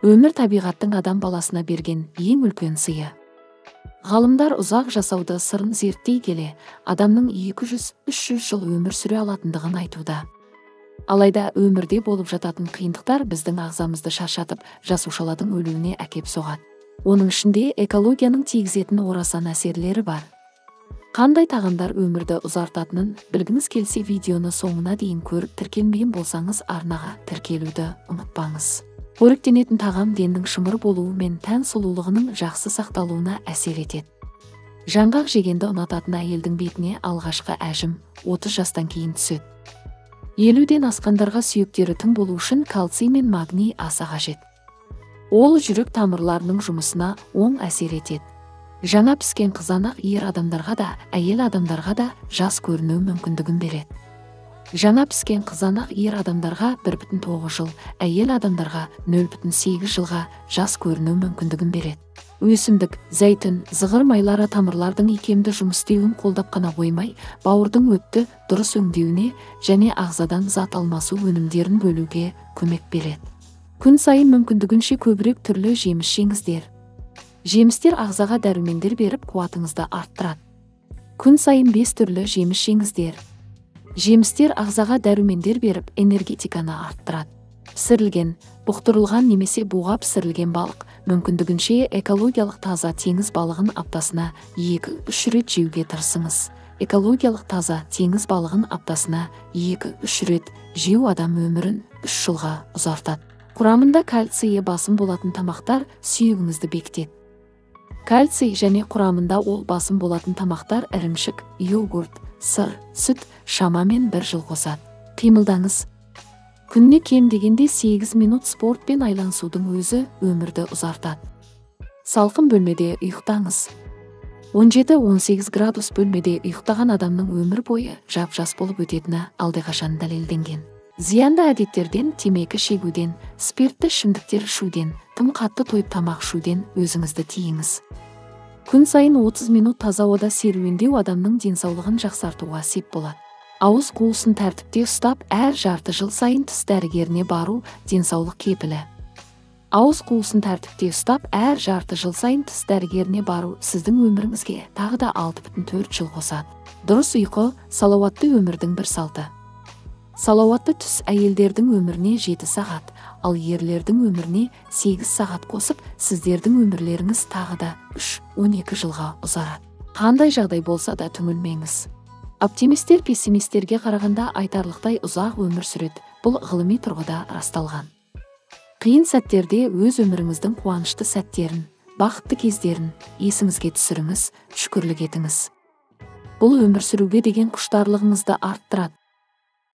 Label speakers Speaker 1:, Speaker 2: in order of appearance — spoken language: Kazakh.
Speaker 1: Өмір табиғаттың адам баласына берген ең үлкен сыйы. Ғалымдар ұзақ жасауды сырын зерттей келе, адамның 200-300 жыл өмір сүре алатындығын айтуда. Алайда өмірде болып жататын қиындықтар біздің ағзамызды шаршатып, жасушалардың өлуіне әкеп соғады. Оның ішінде экологияның тигізетін орасан әсерлері бар. Қандай тағамдар өмірді ұзартатынын білгіңіз келсе, видеоны соңына дейін көріп, тіркелмеген болсаңыз, арнаға тіркелуді ұмытпаңыз. Қоректенетін тағам деннің шымыр болуы мен тән сұлулығының жақсы сақталуына әсер етеді. Жаңғақ жегенді ұнататын әйелдің бетіне алғашқы әжім 30 жастан кейін түседі. 50-ден асқандарға сүйектері тың болу үшін кальций мен магний аса қажет. Ол жүрек тамырларының жұмысына оң әсер етеді. Жаңа піскен қызанақ ер адамдарға да, әйел адамдарға да жас көріну мүмкіндігін береді. Жаңа піскен қызанақ ер адамдарға 1,9 жыл, әйел адамдарға 0,8 жылға жас көріну мүмкіндігін береді. Өсімдік, зәйтүн, зығыр майлары тамырлардың икемді жұмыс істеуін қолдап қана қоймай, бауырдың өтті дұрыс өңдеуіне және ағзадан зат алмасу өнімдерін бөлуге көмек береді. Күн сайын мүмкіндігінше көбірек түрлі жеміс жеңіздер. Жемістер ағзаға дәрумендер беріп, қуатыңызды арттырады. Күн сайын 5 түрлі жеміс жеңіздер. Жемістер ағзаға дәрумендер беріп, энергетиканы арттырады. Пісірілген, бұқтырылған немесе буға пісірілген балық, мүмкіндігінше экологиялық таза теңіз балығын аптасына 2-3 рет жеуге тырысыңыз. Экологиялық таза теңіз балығын аптасына 2-3 рет жеу адам өмірін 3 жылға ұзартады. Құрамында кальцийі басым болатын тамақтар сүйегіңізді бекітеді. Кальций және құрамында ол басым болатын тамақтар ірімшік, йогурт, сыр, сүт шамамен 1 жыл қосады. Қимылдаңыз. Күніне кем дегенде 8 минут спортпен айланысудың өзі өмірді ұзартады. Салқын бөлмеде ұйықтаңыз. 17-18 градус бөлмеде ұйықтаған адамның өмір бойы жап-жас болып өтетіні алдақашан дәлелденген. Зиянды әдеттерден, темекі шегуден, спиртті ішімдіктер ішуден, тым қатты тойып тамақ ішуден өзіңізді тыйыңыз. Күн сайын 30 минут таза ауада серуендеу адамның денсаулығын жақсартуға сеп болады. Ауыз қуысын тәртіпте ұстап, әр жарты жыл сайын тіс дәрігеріне бару денсаулық кепілі. Ауыз қуысын тәртіпте ұстап, әр жарты жыл сайын тіс дәрігеріне бару сіздің өміріңізге тағы да 6,4 жыл қосады. Дұрыс ұйқы салауатты өмірдің бір салты. Салауатты түс әйелдердің өміріне 7 сағат, ал ерлердің өміріне 8 сағат қосып, сіздердің өмірлеріңіз тағы да 3-12 жылға ұзарады. Қандай жағдай болса да түңілмеңіз. Оптимистер пессимистерге қарағанда айтарлықтай ұзақ өмір сүреді. Бұл ғылыми тұрғыда расталған. Қиын сәттерде өз өміріңіздің қуанышты сәттерін, бақытты кездерін есіңізге түсіріңіз, шүкірлік етіңіз. Бұл өмір сүруге деген құштарлығыңызды арттырады.